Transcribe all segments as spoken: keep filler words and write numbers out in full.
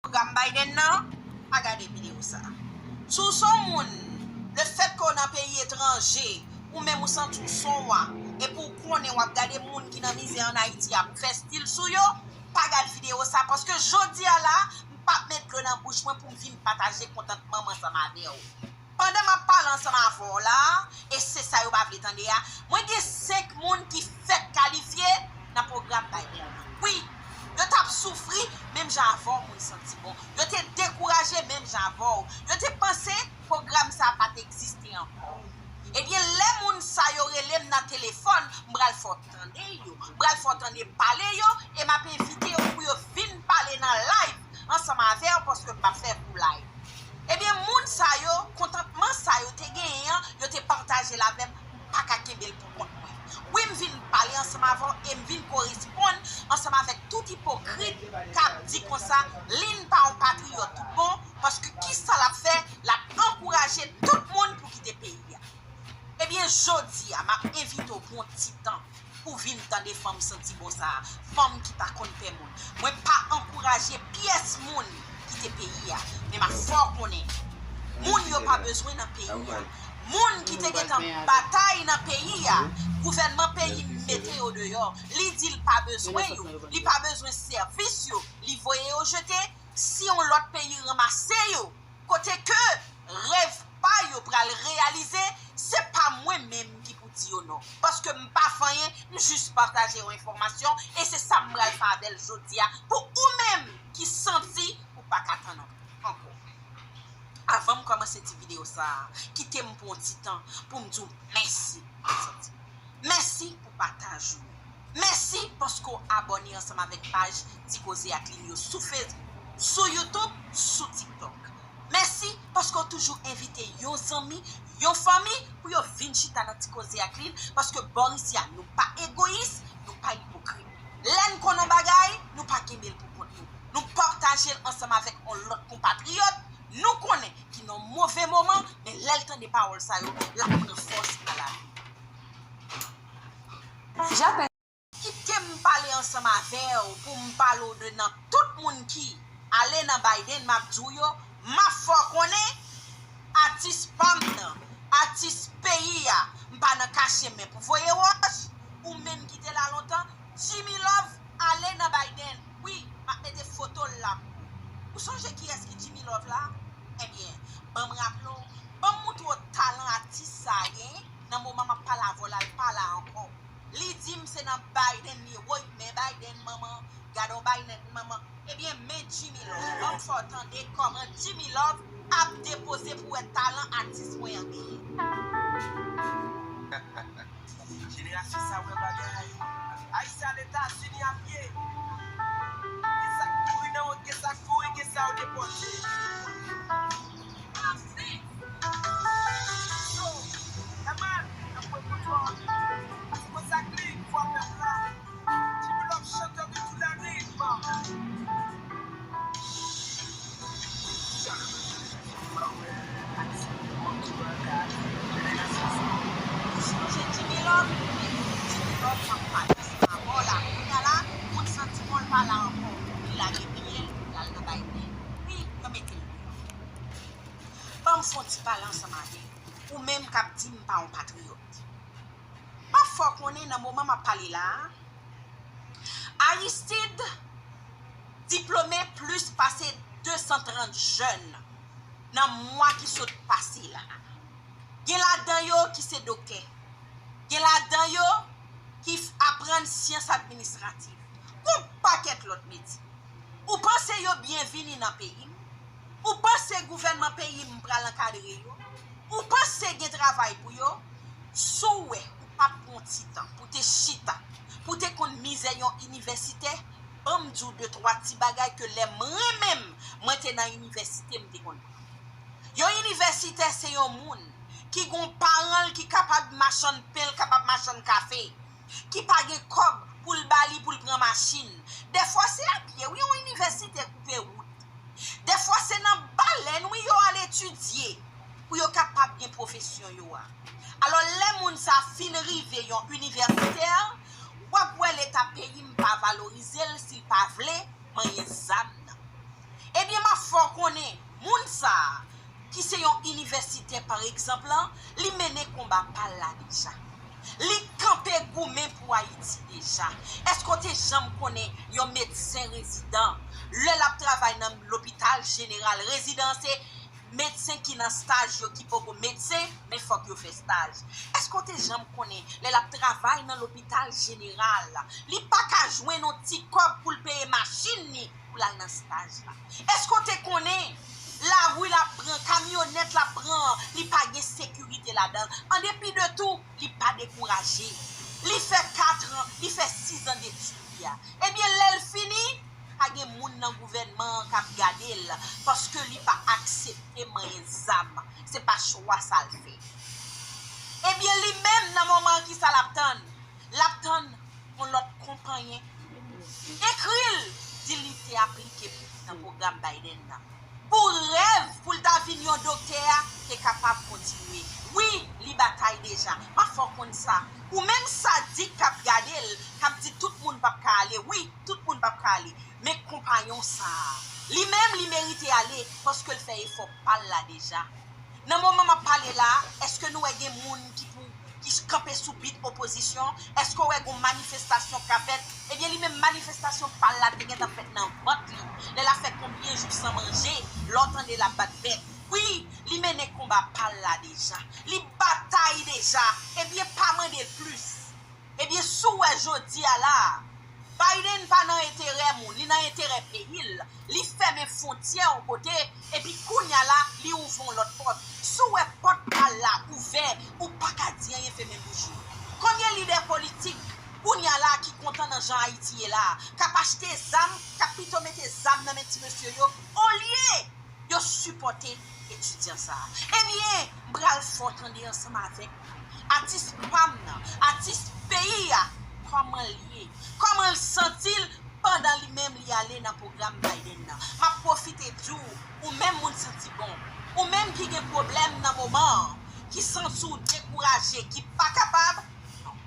pwogram Biden nan, pa gade videyo sa. Si w se yon moun, lefètke w nan peyi etranje, ou menm ou santi w se yon wa, epi w konnen w ap gade moun ki nan mizè ann Ayiti ap fè stil sou yo, pa gade videyo sa, paske jodi a la, m p ap met dlo nan bouch mwen pou m vin pataje kontantman m ansanm avè w. Pandan m ap pale ansanm avè w la, e se sa yo pa vle tande a, mwen gen senk moun ki fèk kalifye nan pwogram Biden nan. Wi, yo t ap soufri menm jan avè w, moun santi bon. Yo te dekouraje menm jan avè w. Yo te panse pwogram sa a pa t egziste ankò. Ebyen, lè moun sa yo rele m nan telefòn, m pral fè w tande yo. M pral fè w tande pale yo, e m ap envite yo pou yo vin pale nan live ansanm avè w, paske m p ap fè pou live. Ebyen, moun sa yo, kontantman sa yo te genyen an, yo te pataje l avè m, m pa ka kenbe l pou kont mwen. Wi, m vin pale ansanm avè w e m vin koresponn ansanm avèk tout ipokrit k ap di konsa, Lynn pa yon patriyòt tout bon, paske kisa l ap fè? L ap ankouraje tout moun pou kite peyi a. Ebyen, jodi a, m ap envite w pou yon ti tan pou w vin tande fanm santi bon sa a, fanm ki pa konn pè moun. Mwen pa ankouraje pyès moun kite peyi a, men m ap fè w konnen, moun yo pa bezwen nan peyi a. Moun ki te gentan batay nan peyi a, gouvènman peyi m mete yo deyò. Li di l pa bezwen yo, li pa bezwen sèvis yo, li voye yo jete. Si yon lòt peyi ranmase yo, kote ke rèv pa yo pral reyalize, se pa mwen menm ki pou di yo non. Paske m pa fè anyen, m jis pataje yon enfòmasyon, e se sa m pral fè avè l jodi a, pou ou menm ki santi ou pa ka tann ankò. Avan m kòmanse ti videyo sa a, kite m pou yon ti tan pou m di w mèsi. Mèsi pou pataj ou yo. Mèsi paske w abòne ansanm avèk paj Ti Koze ak Lynn yo sou Facebook, sou YouTube, sou TikTok. Mèsi paske w toujou envite yon zanmi, yon fanmi pou yo vin chita nan Ti Koze ak Lynn, paske bò isi a nou pa egoyis, nou pa ipokrit. Lè n konn yon bagay, nou pa kenbe l pou kont nou. Nou pataje l ansanm avèk yon lòt konpatriyòt nou konnen ki nan yon move moman, men lè l tande pawòl sa yo, l ap pran fòs nan lavi. Kite m pale ansanm avè w pou m pale w de nan tout moun ki ale nan Biden, m ap di w yo, m ap fè w konnen, atis pa m nan, atis peyi a, m pa nan kache men pou voye wòch, ou menm ki te la lontan, Jimmy Love ale nan Biden, wi, m ap mete foto l la pou ou. Ou sonje kiyès ki Jimmy Love la? Ebyen, ban m raple w, ban m moutre w talan atis sa a genyen, nan moman m ap pale avè w la, l pa la ankò. Li di m se nan Biden li ye. Woy, men Biden, manman. Gade yon Biden, manman. Ebyen, men Jimmy Love. Ban m fè w tande kòman Jimmy Love ap depoze pou wè talan atis mwen an genyen. Jenerasyon sa wè bagay. Ayisyen al Etazini a pye. Gen sa k mouri nan wout, gen sa k mouri, gen sa yo depòte. Ou sonje Jimmy Love? Jimmy Love ap pale ansanm avè w la. Kounye a la, moun santi bon l pa la ankò. Li lage pye l, l al nan Biden. Wi, yo mete l deyò. Ban m fè yon ti pale ansanm avè ou menm k ap di m pa yon patriyòt. M ap fè w konnen nan moman m ap pale la a, Aristide diplome plis pase de san trant jèn nan mwa ki sot pase la. Gen ladan yo ki se doktè. Gen ladan yo ki f- aprann syans administrativ. Gon pakèt lòt metye. Ou panse yo byenvini nan peyi m? Ou panse gouvènman peyi m pral ankadre yo? Ou panse gen travay pou yo? Si w wè ou pa t pran ti tan pou te chita, pou te konn mizè yon inivèsitè, ban m di w de twa ti bagay ke lè mwen menm, mwen te nan inivèsite, m te konn pran. Yon inivèsitè se yon moun ki gon paran l ki kapab machann pen, l kapab machann kafe, ki pa gen kòb pou l ba li pou l pran machin. Dèfwa se a pye, wi, yon inivèsitè koupe wout. Dèfwa se nan balèn, wi, yo al etidye pou yo kapab gen pwofesyon yo a. Alò, lè moun sa fin rive yon inivèsitè, w ap wè leta peyi m pa valorize l si l pa vle manyen zam nan. Ebyen, konnen moun sa a, ki se yon inivèsitè pa egzanp lan, li mennen konba pa l la deja. Li kanpe goumen pou Ayiti deja. Èske w te janm konnen yon medsen rezidan, lè l ap travay nan lopital jeneral, rezidan an se medsen ki nan staj yo ki poko medsen, men fòk yo fè staj. Èske w te janm konnen lè l ap travay nan lopital jeneral, li pa ka jwenn yon ti kòb pou l peye machin li pou l al nan staj la? Èske w te konnen lari l ap pran, kamyonèt l ap pran, li pa gen sekirite ladan l? An depi de tou, li pa dekouraje. Li fè katran, li fè sizan detid li a. Ebyen, lè l fini, pa gen moun nan gouvènman an k ap gade l, paske li pa aksepte manyen zam. Se pa chwa sa l fè. Ebyen, li menm, nan moman an, kisa l ap tann? L ap tann yon lòt konpayen ekri l, di li te aplike nan pwogram Biden nan. Pou rèv pou l ta vin yon doktè a te kapab kontinye. Wi, li batay deja. M ap fè w konn sa. Ou menm sadik k ap gade l, k ap di tout moun p ap ka ale. Wi, tout moun p ap ka ale. Men konpayon sa a, li menm, li merite ale paske l fè efò pa l la deja. Nan moman m ap pale la a, èske nou wè gen moun ki pou, ki kanpe sou bit opozisyon? Èske w wè gon manifestasyon k ka fèt? Ebyen, li menm, manifestasyon pa l la te gentan fèt nan vant li. Lè l ap fè konbyen jou san manje, lè w tande l ap bat bèt. Wi, li mennen konba pa l la deja. Li batay deja. Ebyen, pa mande l plis. Ebyen, si w wè jodi a la a, Biden pa nan enterè moun, li nan enterè peyi l. Li fèmen fwontyè yon kote, epi kounye a la, li ouvri yon lòt pòt. Si w wè pòt pa l la ouvè, ou pa ka di anyen, fèmen bouch ou. Konbyen lidè politik kounye a la ki kontan nan jan Ayiti ye la a, k ap achte zam, k ap pito mete zam nan men ti mesye yo, olye yo sipòte etidyan sa a. Ebyen, m pral fè w tande ansanm avèk atis pa m nan, atis peyi a, kòman l ye, kòman l santi l pandan li menm li ale nan pwogram Biden nan. M ap pwofite di w, ou menm moun santi bon, ou menm ki gen pwoblèm nan moman an, ki santi w dekouraje, ki pa kapab, non,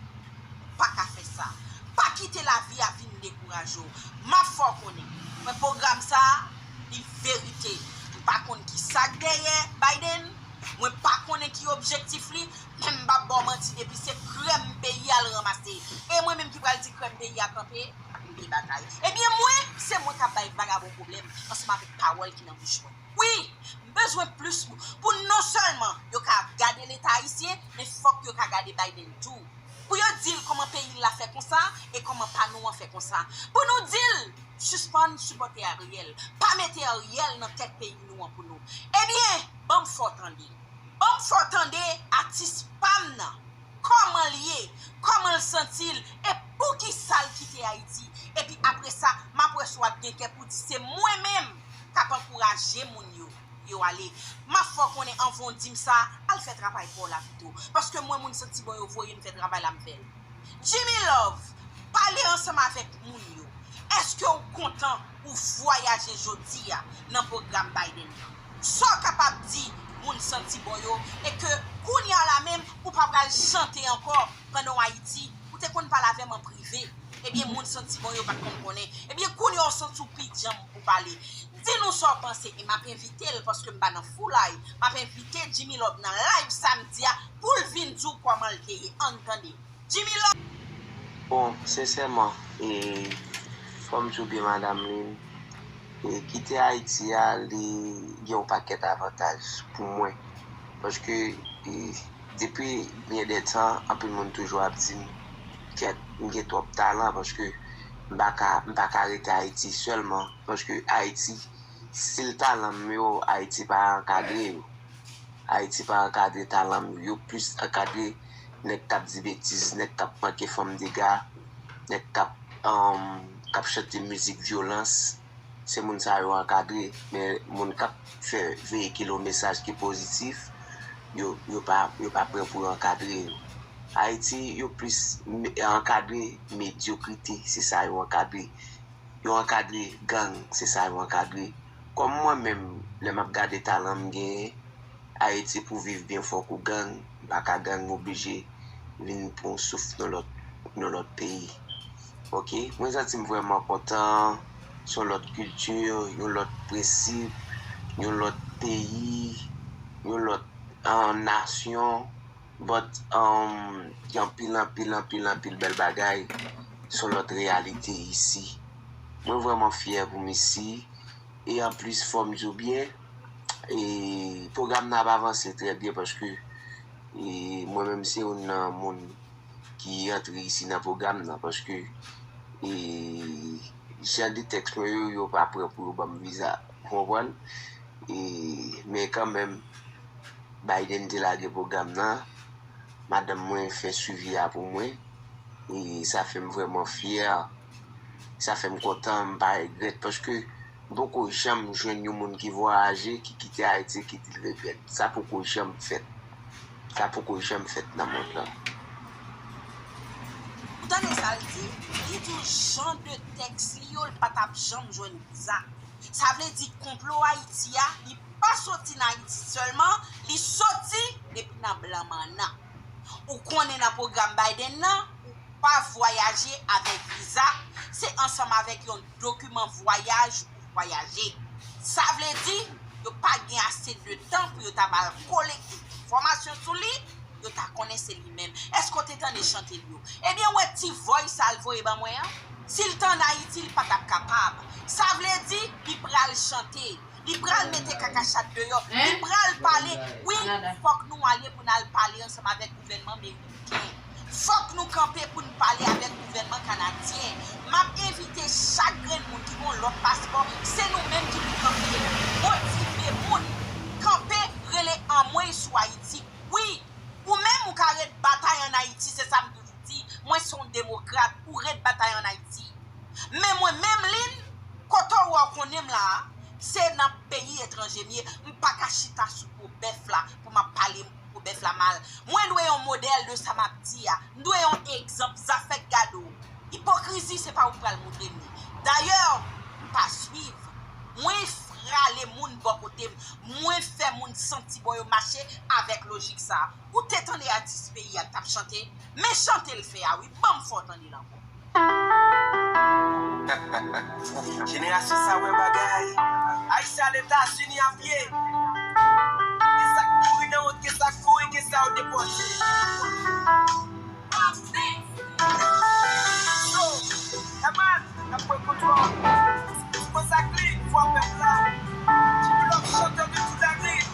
pa ka fè sa. Pa kite lavi a vin dekouraje w. M ap fè w konnen, mwen, pwogram sa a, li verite. M pa konn ki sa k dèyè Biden, mwen pa konnen ki objektif li, men m p ap ba w manti, depi se krèm peyi a l ranmase. E mwen menm ki pral di krèm peyi a kanpe, m te batay. Ebyen, mwen, se mwen k ap bay vagabon pwoblèm ansanm avèk pawòl ki nan bouch mwen. Wi, m bezwen plis moun pou non sèlman yo ka gade Leta ayisyen, men fòk yo ka gade Biden tou. Pou yo di l kòman peyi l la fè konsa e kòman pa nou an fè konsa. Pou nou di l sispann sipòte Ariel. Pa mete Ariel nan tèt peyi nou an pou nou. Ebyen, ban m fè w tande. Ban m fè w tande atis pa m nan. Kòman l ye? Kòman l santi l? E poukisa l kite Ayiti? Epi apre sa, m ap wè si w ap gen kè pou di se mwen menm k ap ankouraje moun yo, yo ale. M ap fè w konnen anvan w di m sa, al fè travay pa w la pito. Paske mwen, moun santi bon yo voye m fè travay la, m fè l. Jimmy Love, pale ansanm avèk moun yo. Èske w kontan ou vwayaje jodi a nan pwogram Biden nan? Sa w kapab di moun santi bon yo, e ke kounye a la menm, ou pa pral chante ankò pandan w Ayiti, ou te konn pale avè m an prive. Ebyen, moun santi bon yo pa t konn konnen. Ebyen, kounye a w santi w pi djanm pou pale. Di nou sa w panse, e m ap envite l, paske m pa nan foulay, m ap envite Jimmy Love nan live samdi a pou l vin di w kòman l te ye. Ann tande. Jimmy Love. Bon, sensèman, e, fò m di w byen, madanm Lynn, e, kite Ayiti a, li gen yon pakèt avantaj pou mwen. Paske, e, depi byen dè tan, anpil moun toujou ap di m, kèt, m gen twòp talan, paske m pa ka, m pa ka rete Ayiti sèlman, paske Ayiti, si l talan m yo, Ayiti pa ankadre yo. Ayiti pa ankadre talan m yo, yo plis ankadre nèg k ap di betiz, nèg k ap manke fanm dega, nèg k ap, um, k ap chante mizik vyolans. Se moun sa yo ankadre, men moun k ap fè, veyikile yon mesaj ki pozitif, yo, yo pa, yo pa prè pou yo ankadre yo. Ayiti, yo plis me-, ankadre medyokrite, se sa yo ankadre. Yo ankadre gang, se sa yo ankadre. Kòm mwen menm, lè m ap gade talan m genyen, Ayiti pou viv byen fòk ou gang, m pa ka gang, m oblije vin pran yon souf nan lòt, nan lòt peyi. Oke, mwen santi m vrèman kontan, se yon lòt kilti, yon lòt prensip, yon lòt peyi, yon lòt, ah, nasyon, but, um, gen anpil, anpil, anpil, anpil bèl bagay, se yon lòt reyalite isi. Mwen vrèman fyè pou m isi, e anplis, fò m di w byen, e pwogram nan ap avanse trè byen paske, e mwen menm se youn nan moun ki antre isi nan pwogram nan, paske, e, jan de tèks mwen yo, yo pa prè pou yo ban m viza, ou konprann? E, men kanmenm, Biden te lage pwogram nan, madanm mwen fè swivi a pou mwen, e sa fè m vrèman fyè, sa fè m kontan, m pa regrèt, paske m poko janm jwenn yon moun ki vwayaje, ki kite Ayiti, ki di l regrèt. Sa poko janm fèt. Sa poko janm fèt nan mond lan. Ou tande sa l di? Li di w jan de tèks li yo, l pa t ap janm jwenn viza. Sa vle di konplo Ayiti a, li pa soti nan Ayiti sèlman, li soti depi nan blan mannan. Ou konnen nan pwogram Biden nan, ou pa vwayaje avèk viza, se ansanm avèk yon dokiman vwayaj ou vwayaje. Sa vle di, yo pa gen ase de tan pou yo ta ba l kolekte enfòmasyon sou li, yo ta konnen se li menm. Èske w te tande chante l yo? Ebyen, w wè ti voice sa l voye ban mwen an? Si l t ann Ayiti, li pa t ap kapab. Sa vle di, li pral chante. Li pral mete kakachat deyò. Li pral pale. Wi, fòk nou ale pou n al pale ansanm avèk gouvènman meriken. Fòk nou kanpe pou n pale avèk gouvènman kanadyen. M ap envite chak grenn moun ki gen yon lòt paspò, se nou menm ki pou kanpe, motive moun, kanpe, rele Anmwey sou Ayiti. Wi, ou menm ou ka ret batay ann Ayiti, se sa m toujou di. Mwen se yon demokrat, ou ret batay ann Ayiti. Men mwen menm, Lynn, kote w wè w konnen m la a, se nan peyi etranje m ye. M pa ka chita sou po bèf la pou m ap pale po bèf la mal. Mwen dwe yon modèl de sa m ap di a. M dwe yon egzanp, zafè k gade w. Ipokrizi se pa ou k pral montre m li. Dayè, m pa swiv. Mwen rale moun bò kote m. Mwen fè moun santi bò yo mache avèk lojik sa a. Ou te tande atis peyi a k t ap chante? Men chante l fè a wi, ban m fè w tande l ankò. Jenerasyon sa wè bagay. Ayisyen al Etazini a pye. Gen sa k mouri nan wout, gen sa k kouri, gen sa yo depòte. So, kamarad, n ap pran kontwòl. Konsa klin, vwa pèp la. Ti love chanteur de toute la ville.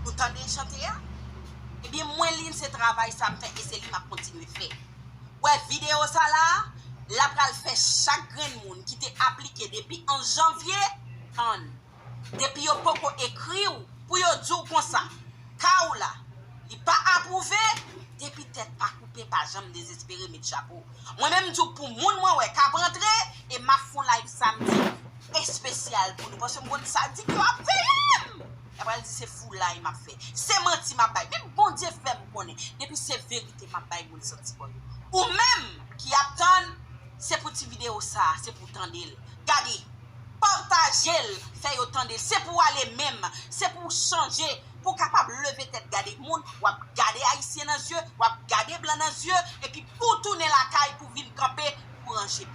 Ou tande chante a? Ebyen, mwen, Lynn, se travay sa m fè e se li m ap kontinye fè. Wè videyo sa la, l ap pral fè chak grenn moun ki te aplike depi an janvye, tann. Depi yo poko ekri w pou yo di w konsa, ka w la, li pa apwouve, depi tèt pa koupe, pa janm dezespere, met chapo. Mwen menm, m di w pou moun mwen wè k ap antre, e m ap fè yon live samdi espesyal pou nou, paske m konn sadik yo ap veye m. Y ap pral di se foulay m ap fè, se manti m ap bay. Men Bondye fè m konnen, depi se verite m ap bay, moun santi bò yo. Ou menm ki ap tann, se pou ti videyo sa, se pou w tande l. Gade, pataje l, fè yo tande l. Se pou w ale menm, se pou w chanje, pou w kapab leve tèt gade moun, w ap gade Ayisyen nan zye, w ap gade blan nan zye, epi pou w tounen lakay, pou w vin kanpe, pou w ranje